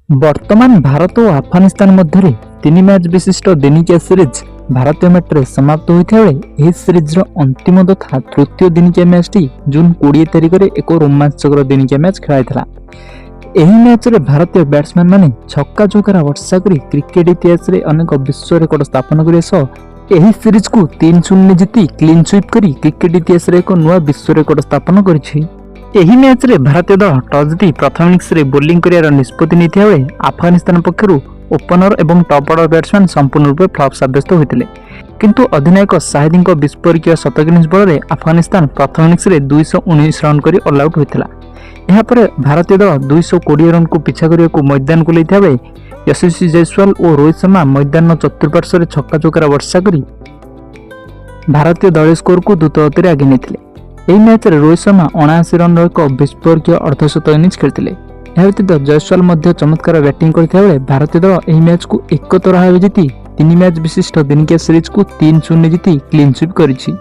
ବର୍ତ୍ତମାନ ଭାରତ ଓ ଆଫଗାନିସ୍ତାନ ମଧ୍ୟରେ ତିନି ମ୍ୟାଚ୍ ବିଶିଷ୍ଟ ଦିନିକିଆ ସିରିଜ୍ ଭାରତୀୟ ମାଟିରେ ସମାପ୍ତ ହୋଇଥିବା ବେଳେ ଏହି ସିରିଜ୍ର ଅନ୍ତିମ ତଥା ତୃତୀୟ ଦିନିକିଆ ମ୍ୟାଚ୍ଟି ଜୁନ୍ 20 ତାରିଖରେ ଏକ ରୋମାଞ୍ଚକର ଦିନିକିଆ ମ୍ୟାଚ୍ ଖେଳାଯାଇଥିଲା। ଏହି ମ୍ୟାଚ୍ରେ ଭାରତୀୟ ବ୍ୟାଟ୍ସମ୍ୟାନ୍ମାନେ ଛକା ଚୌକାର ବର୍ଷା କରି କ୍ରିକେଟ୍ ଇତିହାସରେ ଅନେକ ବିଶ୍ୱ ରେକର୍ଡ ସ୍ଥାପନ କରିବା ସହ ଏହି ସିରିଜ୍କୁ 3-0 ଜିତି କ୍ଲିନ୍ ସୁଇପ୍ କରି କ୍ରିକେଟ୍ ଇତିହାସରେ ଏକ ନୂଆ ବିଶ୍ୱ ରେକର୍ଡ ସ୍ଥାପନ କରିଛି। ଏହି ମ୍ୟାଚ୍ରେ ଭାରତୀୟ ଦଳ ଟସ୍ ଜିତି ପ୍ରଥମ ଇନିଂସରେ ବୋଲିଂ କରିବାର ନିଷ୍ପତ୍ତି ନେଇଥିବା ବେଳେ ଆଫଗାନିସ୍ତାନ ପକ୍ଷରୁ ଓପନର ଏବଂ ଟପ୍ ଅର୍ଡର ବ୍ୟାଟ୍ସମ୍ୟାନ୍ ସମ୍ପୂର୍ଣ୍ଣ ରୂପେ ଫ୍ଲପ୍ ସାବ୍ୟସ୍ତ ହୋଇଥିଲେ। କିନ୍ତୁ ଅଧିନାୟକ ସାହିଦଙ୍କ ବିସ୍ଫୋରକୀୟ ଶତକ ଇନିଂସ ବଳରେ ଆଫଗାନିସ୍ତାନ ପ୍ରଥମ ଇନିଂସରେ 219 ରନ୍ କରି ଅଲ୍ ଆଉଟ୍ ହୋଇଥିଲା। ଏହାପରେ ଭାରତୀୟ ଦଳ 220 ରନ୍କୁ ପିଛା କରିବାକୁ ମଇଦାନକୁ ଓହ୍ଲାଇଥିବା ବେଳେ ଯଶସ୍ୱୀ ଜୟସ୍ୱାଲ ଓ ରୋହିତ ଶର୍ମା ମଇଦାନର ଚତୁଃପାର୍ଶ୍ୱରେ ଛକା ଚୌକାର ବର୍ଷା କରି ଭାରତୀୟ ଦଳୀୟ ସ୍କୋରକୁ ଦ୍ରୁତଗତିରେ ଆଗେଇ ନେଇଥିଲେ। ଏହି ମ୍ୟାଚ୍ରେ ରୋହିତ ଶର୍ମା 79 ରନ୍ର ଏକ ବିସ୍ଫୋରକୀୟ ଅର୍ଦ୍ଧଶତ ଇନିଂସ ଖେଳିଥିଲେ। ଏହା ବ୍ୟତୀତ ଜୟସ୍ୱାଲ ମଧ୍ୟ ଚମତ୍କାର ବ୍ୟାଟିଂ କରିଥିବା ବେଳେ ଭାରତୀୟ ଦଳ ଏହି ମ୍ୟାଚ୍କୁ ଏକତରଫା ଭାବେ ଜିତି ତିନି ମ୍ୟାଚ୍ ବିଶିଷ୍ଟ ଦିନିକିଆ ସିରିଜ୍କୁ 3-0 ଜିତି କ୍ଲିନ୍ ସୁଇପ୍ କରିଛି।